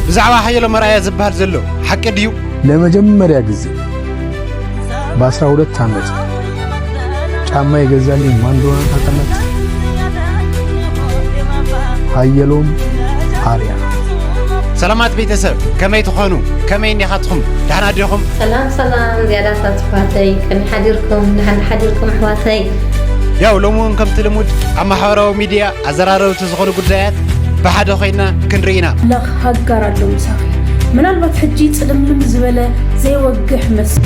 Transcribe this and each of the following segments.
ብዛዕባ ሓየሎም ኣርኣያ ዝበሃል ዘሎ ሓቂ ድዩ? ለመጀመርያ ግዜ በ12 ዓመት ጫማ የገዛልኝ ማን እንደሆነ ታውቃላችሁ? ሓየሎም ኣርኣያ። ሰላማት ቤተሰብ፣ ከመይ ትኾኑ? ከመይ እኒኻትኹም? ደሕና ዲኹም? ሰላም ሰላም ዝያዳ ሳትፋተይ ከመይ ሓዲርኩም? ንሓን ሓዲርኩም ኣሕዋተይ። ያው ሎሚ እውን ከምቲ ልሙድ ኣብ ማሕበራዊ ሚድያ ኣዘራረብቲ ዝኾኑ ጉዳያት ብሓደ ኮይና ክንርኢ ኢና። ለኽ ሃጋር ኣሎ ምሳኺ። ምናልባት ሕጂ ጽልምልም ዝበለ ዘይወግሕ መስል።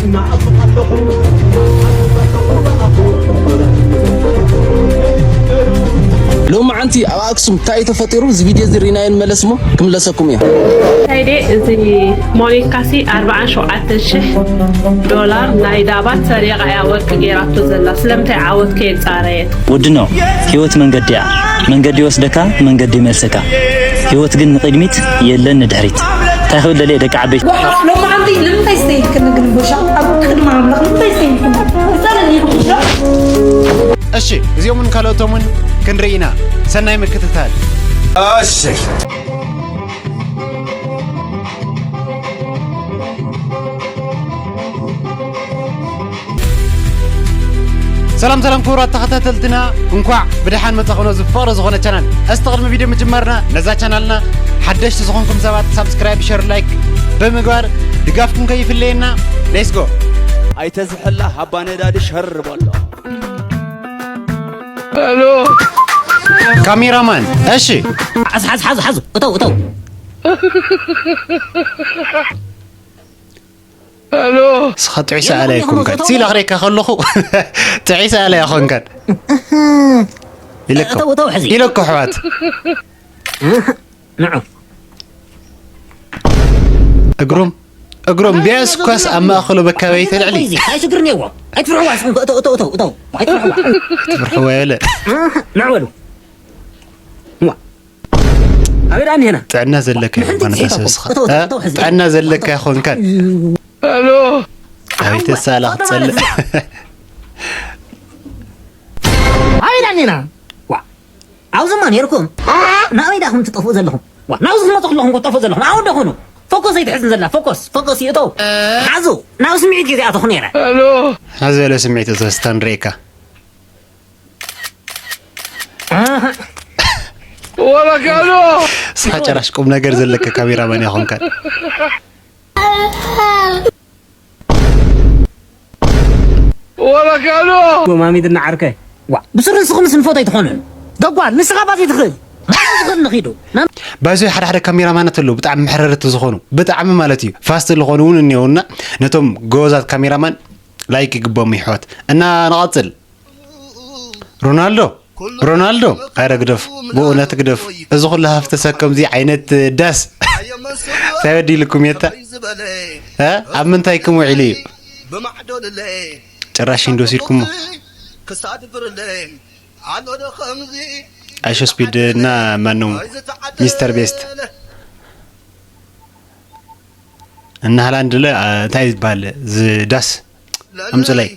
ሎማዓንቲ ኣብ ኣክሱም እንታይ እዩ ተፈጢሩ? እዚ ቪድዮ እዚ ርኢናዮ ንመለስ እሞ ክምለሰኩም እየ። ሳይዴ እዚ ሞኒካሲ ኣርባዓን ሸውዓተን ሽሕ ዶላር ናይ ዳባት ሰሪቓ እያ ወርቂ ገይራቶ ዘላ። ስለምንታይ ዓወት ከየጻረየት? ውድ ነው ህይወት መንገድ እያ። መንገድ ይወስደካ፣ መንገድ ይመልሰካ። ህይወት ግን ንቕድሚት የለን ንድሕሪት። እንታይ ክብል ደልየ ደቂ ዓበይቲ? ሎማዓንቲ ንምንታይ ስተይልክኒ ግን ጎሻ ኣብ ቅድሚ ኣምላኽ ንምንታይ ስተይልክኒ? ይጸለኒ ይኹን እሺ፣ እዚኦምን ካልኦቶምን ክንርኢ ኢና። ሰናይ ምክትታል። እሺ። ሰላም ሰላም ክቡራት ተኸታተልትና፣ እንኳዕ ብደሓን መጻኹም ኣብዚ ፍቕሪ ዝኾነ ቻናል። እስቲ ቅድሚ ቪድዮ ምጅማርና ነዛ ቻናልና ሓደሽቲ ዝኾንኩም ሰባት ሳብስክራይብ፣ ሸር፣ ላይክ ብምግባር ድጋፍኩም ከይፍለየና። ሌትስ ጎ። ኣይተዝሕላ ሃባ ነዳዲ ሸር በሎ። ካሜራማን እሺ። ሓዝ ሓዝ ሓዝ ሓዝ እተው እተው። እስኻ ጥዑይ ሰኣላይ ኣይኮንካን። ሲላ ክሬካ ከለኹ ጥዑይ ሰኣላይ ኣይኮንካን ኢለኩም። እተው እተው ሕዚ ኢለኩ ኣሕዋት። ንዑ እግሮም እግሮም ቢያንስ ኳስ ኣብ ማእኸሉ በካበይ ተልዕሊ። ኣይስግርን እዎ። ኣይትፍርሕዋ እስኹም እተው እተው እተው እተው። ኣይትፍርሕዋ። ትፍርሕዋ የለ። ንዑ በሉ። ዋ። ኣበይ ደኣ እኒሄና? ጥዕና ዘለካ ይኾን ንሕንቲ ኮንካ ትሒተኩም። ሰብስኻ እተው እተው እተው ሕዚ። ጥዕና ዘለካ ይኾንካን። ኣቤት ሳላ ክትጸልእ። ኣበይ ደኣ እኒሄና? ዋ። ኣብዚማ ነይርኩም። ናበይ ዳኹም ትጠፍኡ ዘለኹም? ዋ፣ ናብዚ ትመፁ ከለኹም ክትጠፍኡ ዘለኹም። ኣብኡ ዶ ኹኑ። ፎኮስ ኣይትሕዝን ዘላ። ፎኮስ፣ ፎኮስ ይእተው። ሓዙ። ናብ ስምዒት ግዜ ኣተኹ ነይረ። ሓዚ በለ ስምዒት እቶ ስታ ንርእየካ። ኣህ። ስኻ ጨራሽ ቁም ነገር ዘለካ ካሜራማን ያኾንካን። ወረካሎ። ጎማሚት እና ዓርከይ። ዋ፣ ብስሩ ንስኹም ስንፎት ኣይትኾኑን። ደጓል፣ ንስኻ ባዚ ትኽእል። ባዚ ትኽእል ንኺዱ። ናም- ባዚ ሓደ ሓደ ካሜራማናት ኣለዉ፣ ብጣዕሚ መሕረርቲ ዝኾኑ፣ ብጣዕሚ ማለት እዩ። ፋስት ዝኾኑ እውን እኒኦና፣ ነቶም ጎበዛት ካሜራማን ላይክ ይግቦም ይሕዋት። እና ንቐጽል። ሮናልዶ፣ ሮናልዶ፣ ኣረ ግደፉ፣ ብእውነት ግደፉ። እዚ ኩሉ ሃፍቲ ሰብ ከምዚ ዓይነት ዳስ። እንታይ በዲልኩም የታ? እ? ኣብ ምንታይ ክም ውዒሉ እዩ? ጭራሽ ኢንዶ ሲልኩሞ። ኣይሾ ስፒድ እና ማነው? ሚስተር ቤስት። እና ሃላንድ ለ-፣ እንታይ ይባል? ዝዳስ ኣምፅለይ።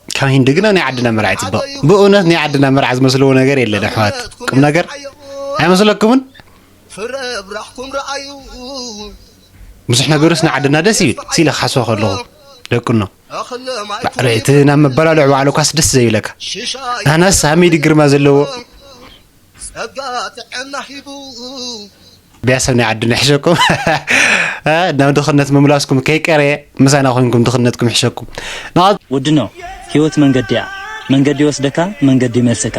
ካብ ሂንዲ ግና ናይ ዓድና መርዓ ይፅበቕ። ብእውነት ናይ ዓድና መርዓ ዝመስልዎ ነገር የለን ኣሕዋት። ቁም ነገር ኣይመስለኩምን? ብዙሕ ነገርስ ንዓድና ደስ ይብል። ሲለ ክሓስቦ ከለኹ ደቅኖ። ባዕሉ እቲ ናብ መበላለዑ ባዕሉ ኳስ ደስ ዘይብለካ። ኣናስ ሃሚድ ግርማ ዘለዎ ጸጋ ጥዕና ሂቡ። ቢያሰብ ናይ ዓድና ይሕሸኩም። እ፣ ናብ ድኽነት ምምላስኩም ከይቀረየ ምሳና ኮይንኩም ድኽነትኩም ይሕሸኩም። ንቐ- ውድ ነው ህይወት መንገዲ እያ። መንገዲ ይወስደካ፣ መንገዲ ይመልሰካ።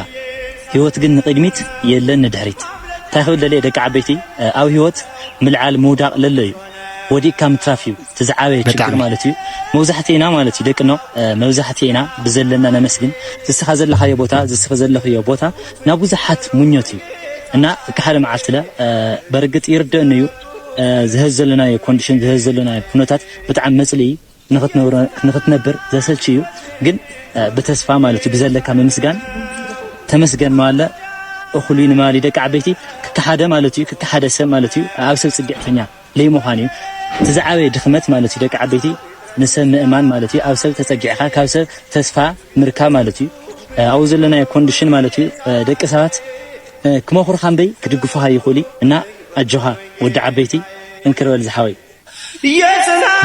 ህይወት ግን ንቕድሚት የለን ንድሕሪት። እንታይ ክብል ደልየ ደቂ ዓበይቲ፣ እ፣ ኣብ ህይወት ምልዓል ምውዳቕ ለሎ እዩ። ወዲቕካ ምትራፍ እዩ። እቲ ዝዓበየ ችግር ብጣዕሚ። ማለት እዩ። መብዛሕትኤና ማለት እዩ ደቂ ኖ፣ እ፣ መብዛሕትኤና ብዘለና ነመስግን። ዝስኻ ዘለኻዮ ቦታ፣ ዝስኺ ዘለኽዮ ቦታ ናብ ብዙሓት ምኞት እዩ። እና ከሓደ መዓልቲ ለ፣ እ፣ በርግጥ ይርደእኒ እዩ፣ እ፣ ዝህዝ ዘለናዮ ኮንዲሽን፣ ዝህዝ ዘለናዮ ኩነታት ብጣዕሚ መጽልኢ ንኽትነብረ-፣ ንኽትነብር ዘሰልች እዩ። ግን፣ እ፣ ብተስፋ ማለት እዩ ብዘለካ ምምስጋን ተመስገን ማለ እኹሉ እዩ ንማሊ ደቂ ዓበይቲ ክከሓደ ማለት እዩ፣ ክከሓደ ሰብ ማለት እዩ ኣብ ሰብ ጽግዕተኛ ለይምዃን እዩ። እቲ ዝዓበየ ድኽመት ማለት እዩ ደቂ ዓበይቲ ንሰብ ምእማን ማለት እዩ። ኣብ ሰብ ተጸጊዕካ ካብ ሰብ ተስፋ ምርካብ ማለት እዩ። ኣብኡ ዘለናዮ ኮንዲሽን ማለት እዩ ደቂ ሰባት ክመኽሩኻ እምበይ ክድግፉኻ ይኽእሉ። እና ኣጆኻ ወዲ ዓበይቲ፣ እንክር በል ዝሓወይ።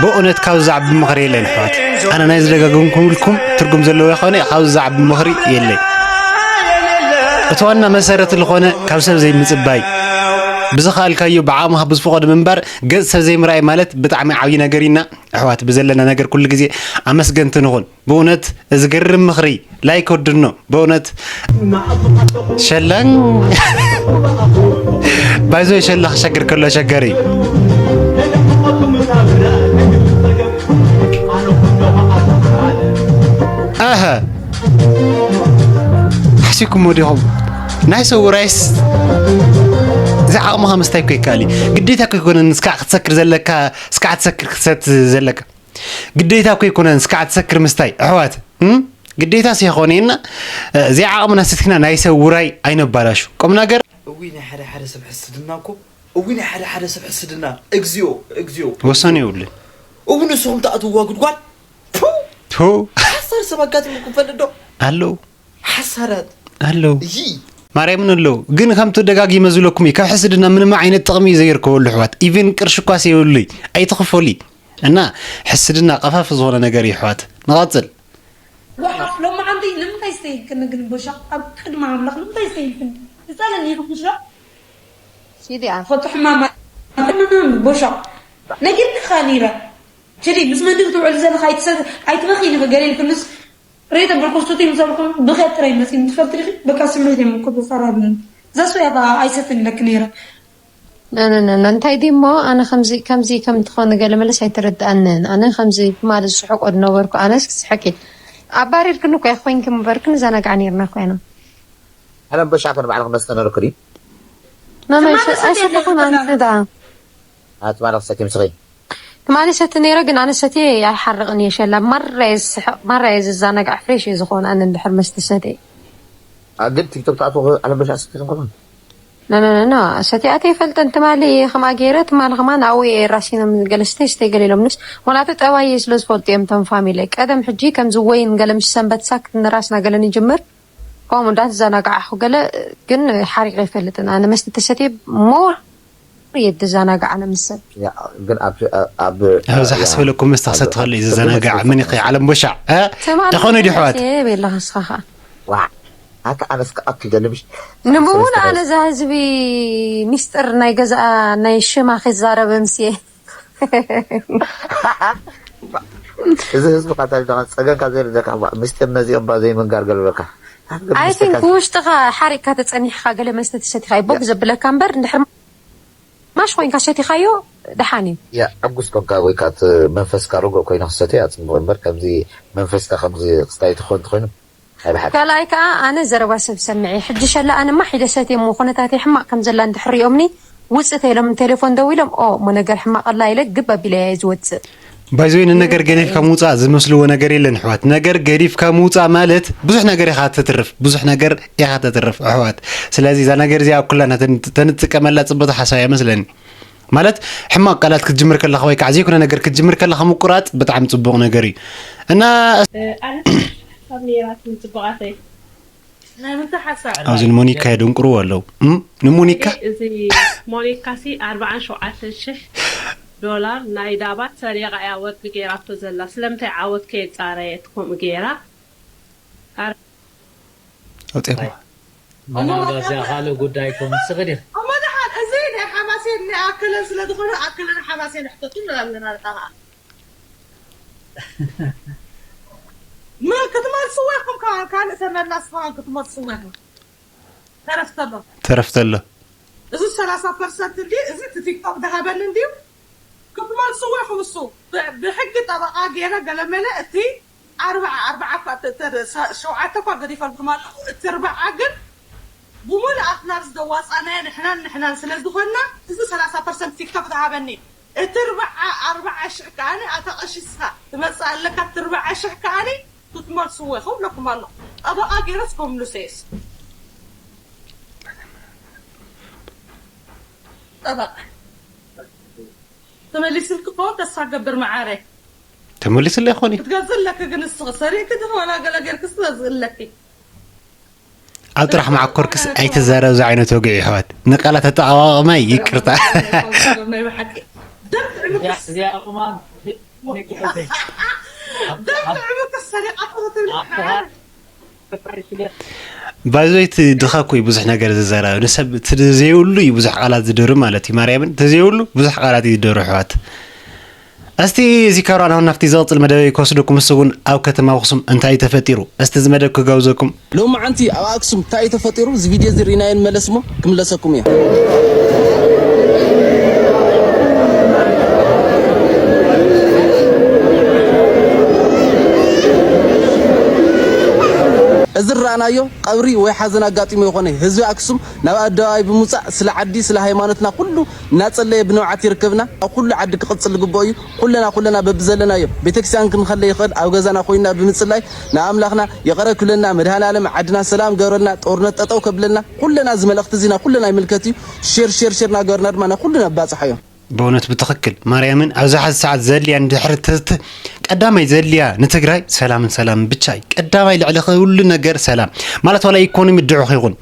በእውነት ካብዚ ዝዓቢ ምኽሪ የለን ኣሕዋት። ኣነ ናይ ዝደጋገምኩምልኩም ትርጉም ዘለዎ ይኾነ፣ ካብዚ ዝዓቢ ምኽሪ የለን። እቲ ዋና መሰረት ዝኾነ ካብ ሰብ ዘይምጽባይ፣ ብዝኸኣልካዮ ብዓቕምኻ ብዝፈቐዶ ምንባር፣ ገጽ ሰብ ዘይምርኣይ ማለት ብጣዕሚ ዓብዪ ነገር ኢና ኣሕዋት። ብዘለና ነገር ኩሉ ግዜ ኣመስገንቲ ንኹን። ብእውነት ዝገርም ምኽሪ። ላይክ ወድኖ። ብእውነት ሸላን ባይዞ ሸላ ክሸግር ከሎ ሸገር እዩ። ኣሀ፣ ሓሲብኩሞ ዲኹም? ናይ ሰብ ውራይስ እዚ ዓቕምኻ ምስታይ እኮ ይከኣል እዩ። ግዴታ እኮ ኣይኮነን ንስካ ክትሰክር ዘለካ፣ እስካ ክትሰክር ክትሰት ዘለካ። ግዴታ እኮ ኣይኮነን እስካ ክትሰክር ምስታይ፣ ኣሕዋት። እም? ግዴታስ ኣይኮነና። እዚ ዓቕምና ሰቲና ናይ ሰብ ውራይ ኣይነባላሹ። ቁም ነገር። እውይ ናይ ሓደ ሓደ ሰብ ሕስድና እኮ። እውይ ናይ ሓደ ሓደ ሰብ ሕስድና። እግዚኦ፣ እግዚኦ። ወሰኑ የብሉን። እው ንስኹም ትኣትውዋ ጉድጓድ። ቱ። ቱ። ሓሳር ሰብ ኣጋጢሙኩም ፈልጥ ዶ? ኣለዉ። ሓሳራት። ኣለዉ። እይ። ማርያምን ኣለዉ። ግን ከምቲ ደጋጊመ ዝብለኩም እዩ፣ ካብ ሕስድና ምንም ዓይነት ጥቕሚ እዩ ዘይርከበሉ ኣሕዋት። ኢቭን ቅርሺ እኳ የብሉይ። ኣይትኽፈሉይ። እና ሕስድና ቀፋፊ ዝኾነ ነገር እዩ ኣሕዋት። ንቐጽል። ወሓፍ ሎማዓንቲ ንምንታይ ዝተይልክኒ ግን ቦሻቕ ኣብ ቅድሚ ኣምላኽ ንምንታይ ዝተይልክኒ? ይጸለኒ ይብኩሽ ዶ? ሲዲ ኣፍ። ፈቱ ሕማማ ቦሻቕ ነጊርክኻ ነይረ። ችዲ ምስ መንዲ ክትውዕል ዘለኻ ኣይትሰ-፣ ኣይትበኺ ኢልኺ ገለ ኢልክንስ ሬት ብርኩስቱቲ ምሰልኩም ብኸት ጥራይ መጺን ትፈልጥ ዲኺ? በቃ ስምዒት እዮም እኮ ተጸራርኒ። ዛሶ ያባ ኣይሰትን ኢለክ ነይረ። ነ፣ ነ፣ ነ፣ ነ፣ እንታይ ድሞ ኣነ ከምዚ፣ ከምዚ ከም ትኾኒ ገለ መለስ ኣይተረድኣንን። ኣነ ከምዚ ትማሊ ዝስሕቆ ዝነበርኩ ኣነስ ክስሕቂ። ኣባሪርክኒ እኮ እያ ኮይንኪ ምበርክን ዘናጋዕ ነይርና ኮይና። ኣለም በሻ ከን ባዕልክ መስተ ነርክዲ? መመ ትማሊ ሰ-፣ ሰትየ ኣይሰተኹን ነይረ ኣንተ ዳ። ኣትማሊ ክሰኪ ምስኺ? ትማሊ ሰቲ ነይረ ግን ኣነ ሰትየ ኣይሓርቕን እየ ሸላ። ማራ እየ ዝስሕቕ፣ ማራ እየ ዝዘናጋዕ፣ ፍሬሽ እየ ዝኾን ኣነ እንድሕር መስተ ሰትየ። ኣ፣ ግን ቲክቶክ ትኣትዎ ኣለም በሻ ሰቲ ክንከውን? ኖ፣ ኖ፣ ኖ፣ ኖ። ሰቲኣተ ይፈልጠን ትማሊ ከምኣ ገይረ፣ ትማሊ ከማን ኣብኡ እየ ራሲኖም ገለ ስተይ ስተይ ገለ ኢሎምንስ፣ ምኽንያቱ ጠባየይ ስለ ዝፈልጡ እዮም እቶም ፋሚለይ። ቀደም ሕጂ ከምዚ ወይን ገለ ምስ ሰንበት ሳክት ንራስና ገለ ንጅምር፣ ከምኡ እንዳተዘናጋዕኹ ገለ ግን ሓሪቐ ኣይፈልጥን። ኣነ መስተ ተሰትየ ሞር እየ ዝዘናጋዕ ኣነ ምስ ሰብ። ያ፣ ግን ኣብ፣ ኣብ፣ ኣብ፣ ኣብዚ ያ፣ ሓስበለኩም መስተ ኣብ፣ ክሰቲ ከሎ እዩ ኣብ ዝዘናጋዕ። መን ይኸ ዓለም ቦሻዕ፣ እ? ትማሊ ተኾነ ድዩ ኣሕዋት? መሲየ ቤላ ንስኻ ኸኣ። ዋዕ፣ ኣታ ኣነስ ክኣቱ ይደሊ ምሽ? ንምውን ኣነ እዛ ህዝቢ ሚስጥር ናይ ገዛኣ ናይ ሽማ ክዛረብ ምስየ። እዚ ህዝቢ ካታ ደኻ ጸገም ካብ ዘይርደካ እባ ምስጢር ነዚኦም ባ ዘይምንጋር ገልበካ። I think ውሽጥኻ ሓሪቕካ ተጸኒሕካ ገለ መስተ ተሰቲኻ እዩ ቦግ ያ። ዘብለካ እምበር እንድሕር ማሽ ኮይንካ ሰቲኻዮ ደሓን እዩ። ያ፣ ዕጉስ ኮንካ ወይ ከዓ እቲ መንፈስካ ርጉእ ኮይና ክሰትያ ጽቡቕ እምበር ከምዚ መንፈስካ ከምዚ ክስታይ ትኾን ትኾይኑ ኣይብሓት። ካልኣይ ከኣ ኣነ ዘረባ ሰብ ሰምዐ። ሕጂ ሸላ ኣነማ ሒደ ሰትየ እሞ ኩነታተይ ሕማቕ ከም ዘላ እንድሕር ሪኦምኒ ውጽእ ተይሎም ቴሌፎን ደዊሎም ኦ እሞ ነገር ሕማቕ ኣላ ኢለ ግብ ኣቢለ እየ ዝወጽእ። ባይዘወይ ንነገር ገዲፍካ ምውፃእ ዝመስልዎ ነገር የለን ኣሕዋት። ነገር ገዲፍካ ምውፃእ ማለት ብዙሕ ነገር ኢኻ ተትርፍ፣ ብዙሕ ነገር ኢኻ ተትርፍ ኣሕዋት። ስለዚ እዛ ነገር እዚኣ ኣብ ኩላና ተን-፣ ተንጥቀመላ ፅቡቅ ሓሳብ እያ መስለኒ። ማለት ሕማቅ ቃላት ክትጅምር ከለኻ ወይ ከዓ ዘይኮነ ነገር ክትጅምር ከለኻ ምቁራፅ ብጣዕሚ ፅቡቅ ነገር እዩ። እና ኣነ ሓሳብ ነይራትኒ ፅቡቃተይ። ናይ ምንታይ ሓሳብ? ኣብዚ ንሞኒካ የደንቁርዎ ኣለዉ። እም? ንሞኒካ? እዚ ሞኒካ ሲ ኣርባዓን ሸውዓተን ሽሕ ዶላር ናይ ዳባት ሰሪቓ እያ ወርቂ ገይራቶ ዘላ። ስለምንታይ ዓወት ከየጻረየት ከምኡ ገይራ? ኣረ- ኣውፅኤሞ። ምናልባት እዚኣ ካልእ ጉዳይ ኮም ስኽድ ኢኺ። እሞ ደሓን እዚ ናይ ሓማሴን ናይ ኣከለን ስለ ዝኾነ ኣከለን ሓማሴን ኣሕተቱ ንብል ኣለና። ንታ ኸዓ ምን ክትመልስዎ ኢኹም? ከ-፣ ካልእ ተመላስ ከ ክትመልስዎ ኢኹም? ተረፍ ተሎ። ተረፍ ተሎ። እዚ ሰላሳ ፐርሰንት እንዲ፣ እዚ እቲ ቲክቶክ ዝሃበኒ እንድዩ? ክትመልስዎ ኢኹም። እሱ ብ-፣ ብሕጊ ጠበቓ ገይረ ገለመለ እቲ ኣርብዓ፣ ኣርብዓ እኳ ተ-፣ ተ-፣ ሸ-፣ ሸውዓተ እኳ ገዲፈልኩም ኣለኹ። እቲ ኣርብዓ ግን ብምሉኣት ናርስ ዘዋፃናዮ ንሕናን ንሕናን ስለ ዝኾንና፣ እዚ ሰላሳ ፐርሰንት ቲክቶክ ዝሃበኒ። እቲ ኣርብዓ፣ ኣርብዓ ሽሕ ከኣኒ ኣታ ቀሺስካ ትመጽእ ኣለካ። እቲ ኣርብዓ ሽሕ ከኣኒ ክትመልስዎ ኢኹም ኢለኩም ኣለኹ። ጠበቓ ገይረስ ኮምልሰየስ። ጠበቓ። ተመሊስልኪ ክኸውን ተስፋ ገብር መዓረይ። ተመሊስለይ ይኾን እዩ? ክትገዝእ ኣለኪ ግን ንስኺ ሰሪእኪ ድኺ ዋላ ገለ ጌርኪ ክትገዝእ ኣለኪ። ኣብ ጥራሕ መዓኮርክስ ኣይትዛረብ። እዚ ዓይነት ወግዒ ይሕዋት ንቃላት ኣጠቓቕማይ ይቅርታ። እዚኣ እዚኣ እማን ነጊሐተይ ባይዞይ እቲ ድኻ እኮ እዩ ብዙሕ ነገር ዝዘራረብ ንሰብ እቲ ዘይብሉ እዩ ብዙሕ ቃላት ዝድርብ ማለት እዩ። ማርያምን እቲ ዘይብሉ ብዙሕ ቃላት እዩ ዝድርብ ኣሕዋት። እስቲ እዚ ካራን ኣሁን ናብቲ ዝቕጽል መደበይ ክወስደኩም፣ እሱ እውን ኣብ ከተማ ኣኽሱም እንታይ ተፈጢሩ? እስቲ እዚ መደብ ክጋብዘኩም። ሎማዓንቲ ኣብ ኣክሱም እንታይ እዩ ተፈጢሩ? እዚ ቪድዮ እዚ ሪናዮ ንመለስ እሞ ክምለሰኩም እየ። እዚ ረኣናዮ ቀብሪ ወይ ሓዘን ኣጋጢሙ ይኾነ ህዝቢ ኣክሱም ናብ ኣደባባይ ብምውፃእ ስለ ዓዲ ስለ ሃይማኖትና ኩሉ እናፀለየ ብንብዓት ይርከብና። ኣብ ኩሉ ዓዲ ክቕፅል ዝግብኦ እዩ። ኩለና ኩለና በብዘለናዮ ቤተክርስትያን ክንኸለ ይኽእል ኣብ ገዛና ኮይና ብምፅላይ ንኣምላኽና ይቕረ ክብለና መድሃን ዓለም ዓድና ሰላም ገብረልና ጦርነት ጠጠው ከብለልና ኩለና እዚ መልእኽቲ እዚና ኩለና ይምልከት እዩ። ሼር ሼር ሼር እናገበርና ድማ ናብ ኩሉ ነባፅሓዮ። በእውነት ብትኽክል ማርያምን ኣብዚ ሓዚ ሰዓት ዘድልያ እንድሕር ትዝት ቀዳማይ ዘድልያ ንትግራይ ሰላምን ሰላምን ብቻ እዩ። ቀዳማይ ልዕሊ ኩሉ ነገር ሰላም ማለት ዋላ ኢኮኖሚ ድዑኽ ይኹን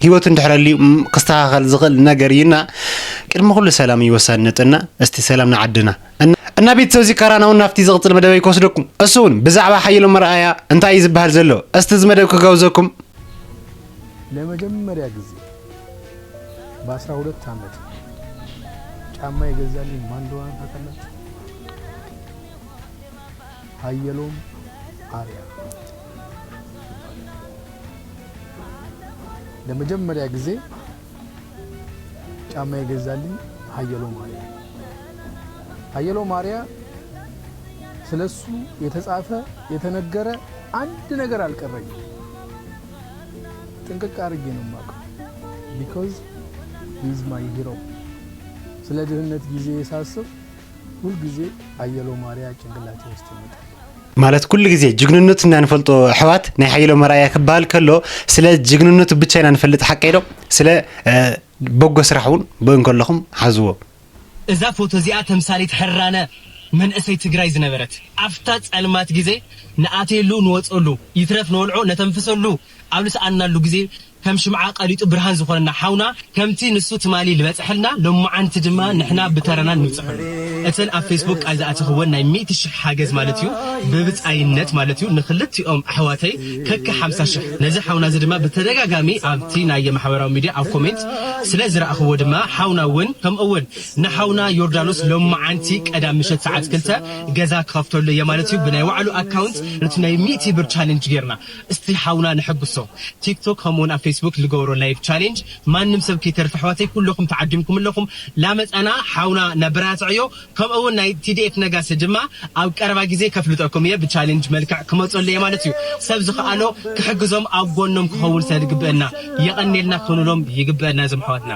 ህይወቱ እንድሕር ኣልዩ ክስተኻኸል ዝኽእል ነገር እዩና ቅድሚ ኩሉ ሰላም እዩ ወሳንነትና። እስቲ ሰላም ንዓድና እና ቤተሰብ እዚ ካራና እውን ናብቲ ዝቕፅል መደበይ ክወስደኩም እሱ እውን ብዛዕባ ሓየሎም መርኣያ እንታይ እዩ ዝበሃል ዘሎ እስቲ እዚ መደብ ክጋብዘኩም። ለመጀመሪያ ጊዜ በአስራ ሁለት አመት ጫማ የገዛልኝ ማን እንደሆነ ታውቃላችሁ? ሀየሎም አርያ። ለመጀመሪያ ጊዜ ጫማ የገዛልኝ ሀየሎም አርያ። ሀየሎም አርያ ስለሱ የተጻፈ የተነገረ አንድ ነገር አልቀረኝም። ጥንቅቅ አድርጌ ነው የማውቀው። Because he's my hero። ስለ ድህነት ጊዜ ሳስብ ሁልጊዜ ሀየሎም አርያ ጭንቅላቴ ውስጥ ይመጣል። ማለት ኩሉ ግዜ ጅግንነቱ እና ንፈልጦ ኣሕዋት ናይ ሓየሎም ኣርኣያ ክበሃል ከሎ ስለ ጅግንነቱ ብቻ ኢና ንፈልጥ ሓቀይ ዶ? ስለ በጎ ስራሕ እውን ብእን ከለኹም ሓዝዎ። እዛ ፎቶ እዚኣ ተምሳሌት ሕራነ መንእሰይ ትግራይ ዝነበረት ኣብታ ፀልማት ግዜ ንኣትየሉ ንወፀሉ ይትረፍ ንወልዖ ነተንፍሰሉ ኣብ ልስኣንናሉ ግዜ ከም ሽምዓ ቀሊጡ ብርሃን ዝኾነና ሓውና ከምቲ ንሱ ትማሊ ልበፅሐልና ሎማዓንቲ ድማ ንሕና ብተረና ንብፅሐሉ። እተን ኣብ ፌስቡክ ቃል ዝኣተኽወን ናይ ሚእቲ ሽሕ ሓገዝ ማለት እዩ ብብፃይነት ማለት እዩ ንኽልቲኦም ኣሕዋተይ ከከ ሓምሳ ሽሕ ነዚ ሓውና እዚ ድማ ብተደጋጋሚ ኣብቲ ናይ ማሕበራዊ ሚድያ ኣብ ኮሜንት ስለ ዝረኣኽዎ ድማ ሓውና እውን ከምኡ እውን ንሓውና ዮርዳኖስ ሎማዓንቲ ቀዳም ምሸት ሰዓት ክልተ ገዛ ክኸፍተሉ እየ ማለት እዩ ብናይ ባዕሉ ኣካውንት ነቲ ናይ ሚእቲ ብር ቻለንጅ ጌርና እስቲ ሓውና ንሐግሶ። ቲክቶክ ከምኡውን ኣብ ፌስቡክ ልገብሮ ላይቭ ቻሌንጅ ማንም ሰብ ከይተርፍ ኣሕዋተይ ኩለኹም ተዓዲምኩም ኣለኹም ላመፃና ሓውና ነብራትዕዮ ከምኡ እውን ናይ ቲዲኤፍ ነጋሲ ድማ ኣብ ቀረባ ግዜ ከፍልጠኩም እየ ብቻሌንጅ መልክዕ ክመፀሉ እየ ማለት እዩ ሰብ ዝኸኣሎ ክሕግዞም ኣብ ጎኖም ክኸውን ስለ ዝግብአና የቐኔልና ክንብሎም ይግብአና እዞም ኣሕዋትና።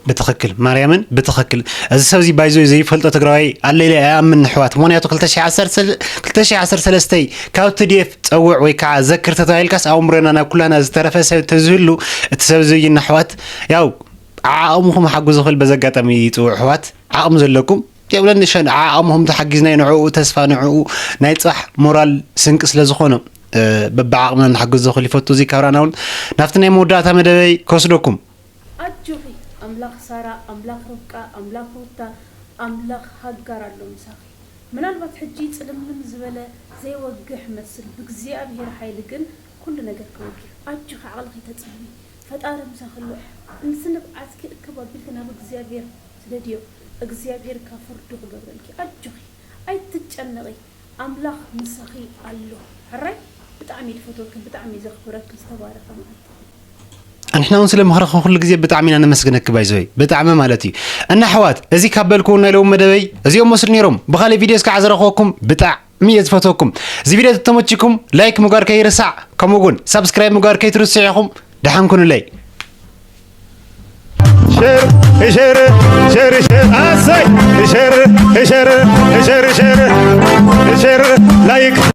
ብትኽክል ማርያምን ብትኽክል እዚ ሰብ እዚ ባይዞ ዘይፈልጦ ትግራዋይ ኣለ ኢለ ኣይኣምን ኣሕዋት ምኽንያቱ ክልተ ሺሕ ዓሰርተ ሰለስተ ካብ ትዲኤፍ ፀውዕ ወይ ከዓ ዘክር ተተባሂልካስ ኣእምሮና ናብ ኩላና ዝተረፈ ሰብ ተዝህሉ እቲ ሰብ እዚ ይና ኣሕዋት ያው ዓዓቕምኹም ሓጉ ዝኽእል በዚ ኣጋጣሚ ይፅውዕ ኣሕዋት ዓቕሚ ዘለኩም የብለኒ ሸን ዓዓቕምኹም ተሓጊዝናይ ንዕኡ ተስፋ ንዕኡ ናይ ፅባሕ ሞራል ስንቂ ስለ ዝኾኖ በብዓቕምና ንሓግዝ ዝኽእል ይፈቱ እዚ ካብራና እውን ናብቲ ናይ መወዳእታ መደበይ ከወስደኩም ኣጆኺ ኣምላኽ ሳራ ኣምላኽ ርብቃ ኣምላኽ ሩታ ኣምላኽ ሃጋር ኣሎ ምሳኺ ምናልባት ሕጂ ጽልምልም ዝበለ ዘይወግሕ መስል ብእግዚኣብሔር ሓይሊ ግን ኩሉ ነገር ክወግሕ ኣጆኺ ዓቕልኺ ተጽልሚ ፈጣሪ ምሳኺ ኣሎ እዚ ንብዓትኪ እክብ ኣቢልኪ ናብ እግዚኣብሔር ስደድዮ እግዚኣብሔር እካ ፍርዱ ክገብረልኪ ኣጆኺ ኣይትጨነቒ ኣምላኽ ምሳኺ ኣሎ ሕራይ ብጣዕሚ እየ ዝፈትወክን ብጣዕሚ እየ ዘኽብረክን ዝተባረኸ መዓልቲ። ንሕና እውን ስለ ምኽርኺ ኩሉ ግዜ ብጣዕሚ ኢና ነመስግነኪ ባይዘወይ ብጣዕሚ ማለት እዩ እና ኣሕዋት እዚ ካብ በልክዎ ናይ ሎሚ መደበይ እዚኦም መስሉ ነይሮም ብኻሊእ ቪድዮ እስካዕ ዝረኽበኩም ብጣዕሚ እየ ዝፈትወኩም እዚ ቪድዮ ተተመችኩም ላይክ ምግባር ከይርሳዕ ከምኡ እውን ሳብስክራይብ ምግባር ከይትርስዑ ኢኹም ደሓን ኩኑለይ ሸር ሸር ሸር ሸር ኣሰይ ሸር ሸር ሸር ሸር ሸር ላይክ